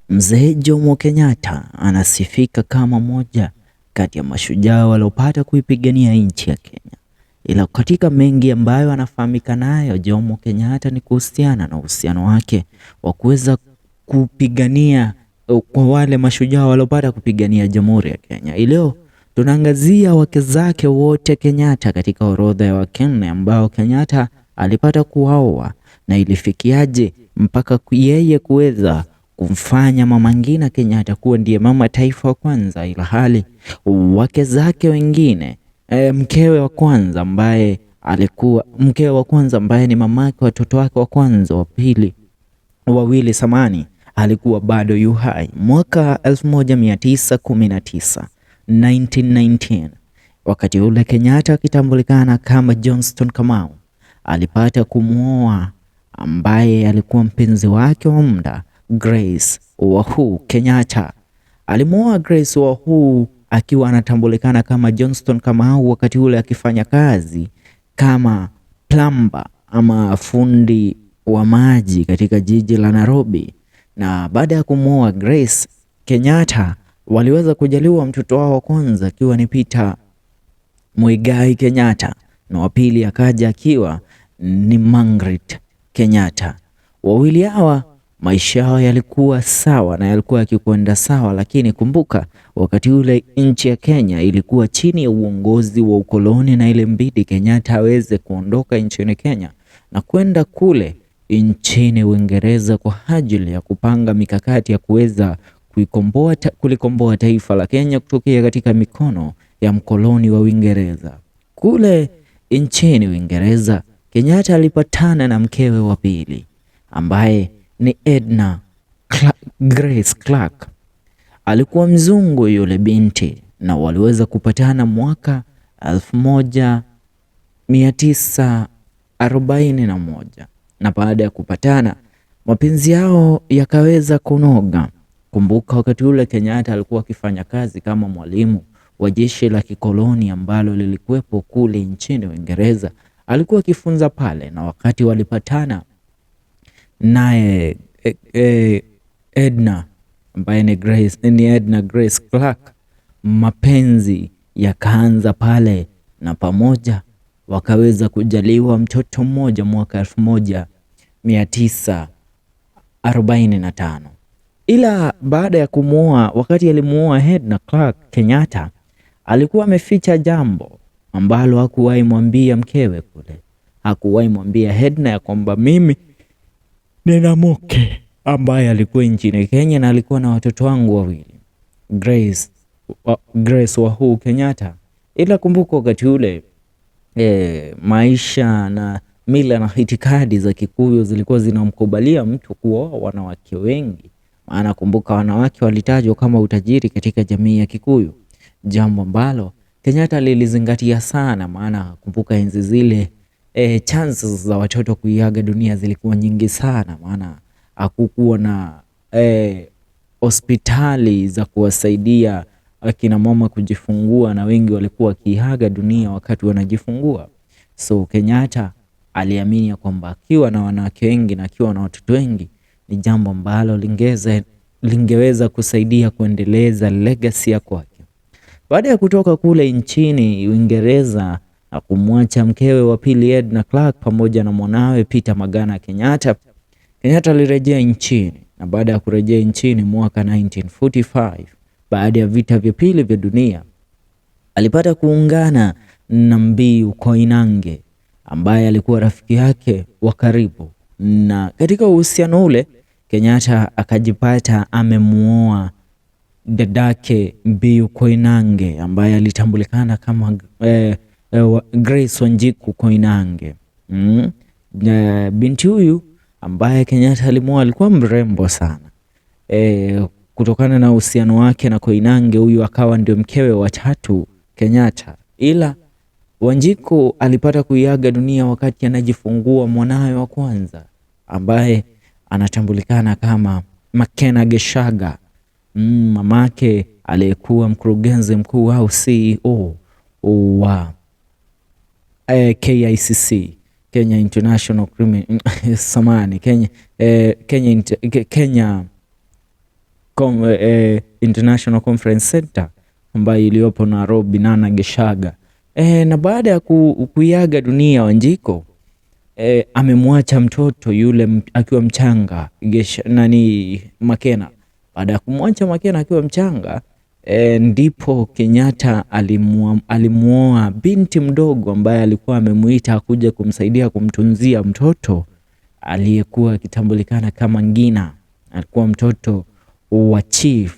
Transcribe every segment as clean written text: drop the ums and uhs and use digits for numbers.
Mzee Jomo Kenyatta anasifika kama moja kati ya mashujaa waliopata kuipigania nchi ya Kenya. Ila katika mengi ambayo anafahamika nayo Jomo Kenyatta ni kuhusiana na uhusiano wake wa kuweza kupigania kwa wale mashujaa waliopata kupigania Jamhuri ya Kenya. Leo tunaangazia wake zake wote Kenyatta katika orodha ya wake nne ambao Kenyatta alipata kuwaoa na ilifikiaje mpaka yeye kuweza kumfanya Mama Ngina Kenyatta kuwa ndiye mama taifa wa kwanza, ila hali wake zake wengine mkewe wa kwanza ambaye alikuwa mkewe wa kwanza ambaye ni mamake watoto wake wa kwanza wa pili wawili samani alikuwa bado yu hai. Mwaka 1919 1919, wakati ule Kenyatta akitambulikana kama Johnston Kamau alipata kumwoa ambaye alikuwa mpenzi wake wa muda Grace Wahu Kenyatta. Alimwoa Grace Wahu akiwa anatambulikana kama Johnston Kamau, wakati ule akifanya kazi kama plumber ama fundi wa maji katika jiji la Nairobi. Na baada ya kumwoa Grace Kenyatta, waliweza kujaliwa mtoto wao wa kwanza akiwa ni Peter Muigai Kenyatta na wa pili akaja akiwa ni Margaret Kenyatta. Wawili hawa maisha yao yalikuwa sawa na yalikuwa yakikwenda sawa, lakini kumbuka, wakati ule nchi ya Kenya ilikuwa chini ya uongozi wa ukoloni, na ile mbidi Kenyatta aweze kuondoka nchini Kenya na kwenda kule nchini Uingereza kwa ajili ya kupanga mikakati ya kuweza kulikomboa taifa la Kenya kutokea katika mikono ya mkoloni wa Uingereza. Kule nchini Uingereza, Kenyatta alipatana na mkewe wa pili ambaye ni Edna Grace Clark. Alikuwa mzungu yule binti, na waliweza kupatana mwaka 1941 na baada ya kupatana mapenzi yao yakaweza kunoga. Kumbuka wakati ule Kenyatta alikuwa akifanya kazi kama mwalimu wa jeshi la kikoloni ambalo lilikuwepo kule nchini Uingereza. Alikuwa akifunza pale, na wakati walipatana naye Edna ambaye ni Grace, ni Edna Grace Clark, mapenzi yakaanza pale na pamoja wakaweza kujaliwa mtoto mmoja mwaka 1945. Ila baada ya kumuoa, wakati alimuoa Edna Clark Kenyatta alikuwa ameficha jambo ambalo hakuwahi mwambia mkewe kule. Hakuwahi mwambia Edna ya kwamba mimi nina mke ambaye alikuwa nchini Kenya na alikuwa na watoto wangu wawili Grace Wahu Kenyatta. Ila kumbuka wakati ule maisha na mila na itikadi za Kikuyu zilikuwa zinamkubalia mtu kuoa wanawake wengi. Maana kumbuka wanawake walitajwa kama utajiri katika jamii ya Kikuyu, jambo ambalo Kenyatta lilizingatia sana. Maana kumbuka enzi zile chances za watoto kuiaga dunia zilikuwa nyingi sana, maana hakukuwa na hospitali za kuwasaidia akina mama kujifungua, na wengi walikuwa wakiaga dunia wakati wanajifungua. So Kenyatta aliamini ya kwamba akiwa na wanawake wengi na akiwa na watoto wengi ni jambo ambalo lingeweza kusaidia kuendeleza legacy ya kwake. Baada ya kutoka kule nchini Uingereza na kumwacha mkewe wa pili Edna Clark pamoja na mwanawe Peter Magana Kenyatta, Kenyatta alirejea nchini, na baada ya kurejea nchini mwaka 1945 baada ya vita vya pili vya dunia, alipata kuungana na Mbiu Koinange ambaye alikuwa rafiki yake wa karibu, na katika uhusiano ule Kenyatta akajipata amemuoa dadake Mbiu Koinange ambaye alitambulikana kama Grace Wanjiku Koinange. Binti huyu ambaye Kenyatta alimuoa alikuwa mrembo sana. Kutokana na uhusiano wake na Koinange, huyu akawa ndio mkewe wa tatu Kenyatta. Ila Wanjiku alipata kuiaga dunia wakati anajifungua mwanawe wa kwanza ambaye anatambulikana kama Makena Geshaga. Mamake aliyekuwa mkurugenzi mkuu au CEO wa KICC, Kenya International Criminal samani Kenya, Kenya, Kenya International Conference Center ambayo iliyopo Nairobi Nana Geshaga. Na baada ya kuiaga dunia Wanjiko amemwacha mtoto yule akiwa mchanga nani Makena. Baada ya kumwacha Makena akiwa mchanga ndipo Kenyatta alimuoa binti mdogo ambaye alikuwa amemuita kuja kumsaidia kumtunzia mtoto aliyekuwa akitambulikana kama Ngina. Alikuwa mtoto wa chief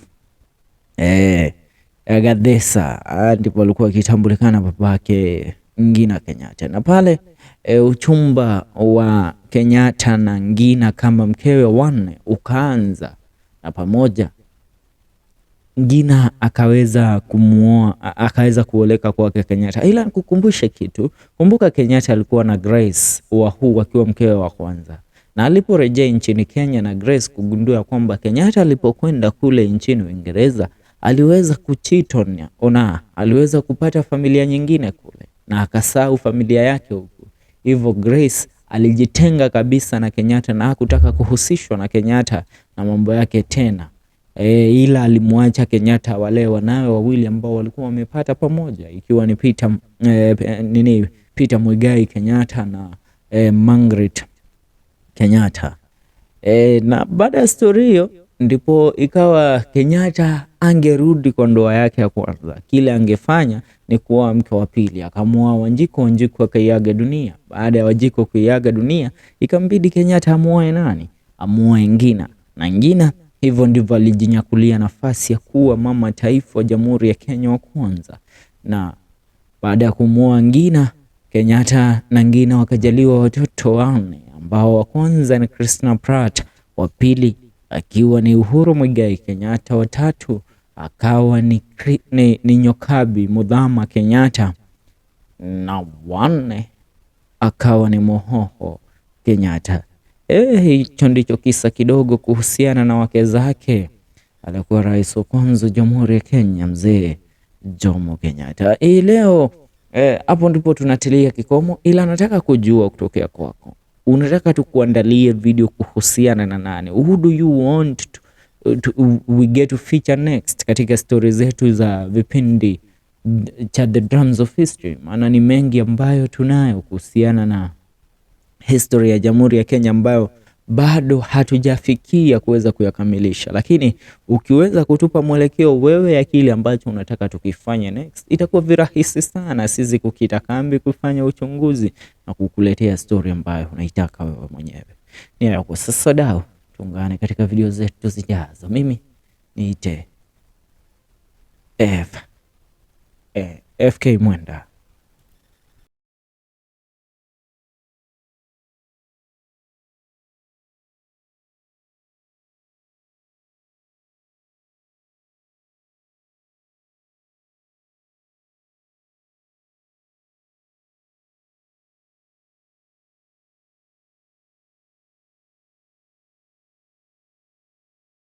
Gadesa, ndipo alikuwa akitambulikana babake Ngina Kenyatta. Na pale uchumba wa Kenyatta na Ngina kama mkewe wanne ukaanza, na pamoja Ngina akaweza kumuoa, akaweza kuoleka kwake Kenyatta. Ila nikukumbushe kitu, kumbuka Kenyatta alikuwa na Grace Wahu akiwa mkewe wa kwanza, na aliporejea nchini Kenya na Grace kugundua kwamba Kenyatta alipokwenda kule nchini Uingereza aliweza kucheat on, aliweza kupata familia nyingine kule na akasahau familia yake huku. Hivyo Grace alijitenga kabisa na Kenyatta na hakutaka kuhusishwa na Kenyatta na mambo yake tena. Ila alimwacha Kenyatta wale wanawe wawili ambao walikuwa wamepata pamoja, ikiwa ni Peter Muigai Kenyatta na Margaret Kenyatta. Na baada ya stori hiyo ndipo ikawa Kenyatta angerudi kwa ndoa yake ya kwanza. Kile angefanya ni kuoa mke wa pili, akamuoa Wanjiko. Wanjiko akaiaga dunia. Baada ya Wanjiko kuiaga dunia, ikambidi Kenyatta amuoe nani? Amuoe Ngina. Na Ngina hivyo ndivyo alijinyakulia nafasi ya kuwa mama taifa wa Jamhuri ya Kenya wa kwanza. Na baada ya kumuoa Ngina, Kenyatta na Ngina wakajaliwa watoto wanne ambao wa kwanza ni Christina Pratt, wa pili akiwa ni Uhuru Muigai Kenyatta, wa tatu akawa ni Nyokabi Muthama Kenyatta, na wanne akawa ni Mohoho Kenyatta. Hicho ndicho kisa kidogo kuhusiana na wake zake alikuwa rais wa kwanza wa Jamhuri ya Kenya Mzee Jomo Kenyatta. Hii leo hapo ndipo tunatilia kikomo, ila nataka kujua kutokea kwako, unataka tukuandalie video kuhusiana na nani? Who do you want to we get to feature next katika stori zetu za vipindi cha The Drums of History? Maana ni mengi ambayo tunayo kuhusiana na history ya Jamhuri ya Kenya ambayo bado hatujafikia kuweza kuyakamilisha, lakini ukiweza kutupa mwelekeo wewe ya kile ambacho unataka tukifanye next, itakuwa virahisi sana sisi kukita kambi kufanya uchunguzi na kukuletea story ambayo unaitaka wewe mwenyewe. Ni hayo kwa sasa dau, tuungane katika video zetu zijazo. Mimi niite FK Mwenda.